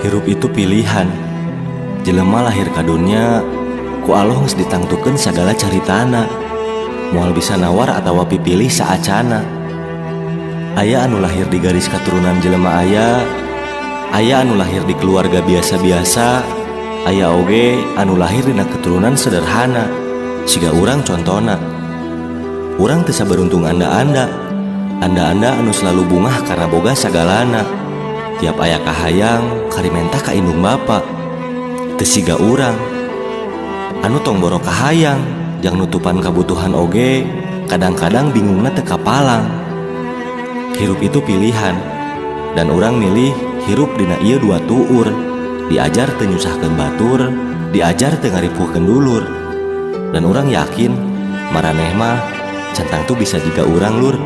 Hirup itu pilihan. Jelema lahir ka dunya ku Allah geus ditangtukeun sagala caritana. Moal bisa nawar atawa pipilih saacana. Aya anu lahir di garis katurunan jelema aya, aya anu lahir di keluarga biasa-biasa, aya oge anu lahir dina keturunan sederhana. Siga urang contona. Urang teu saberuntung anda-anda. Anda-anda anu selalu bungah karena boga sagalana. Tiap aya kahayang kari menta ka indung bapa. Teu siga urang anu tong boro kahayang jang nutupan kabutuhan oge kadang-kadang bingungna teu kapalang. Hirup itu pilihan dan urang milih hirup dina ieu dua tuur. Diajar teu nyusahkeun batur, diajar teu ngaripuhkeun dulur. Dan urang yakin maraneh mah can tangtu bisa jiga urang, lur.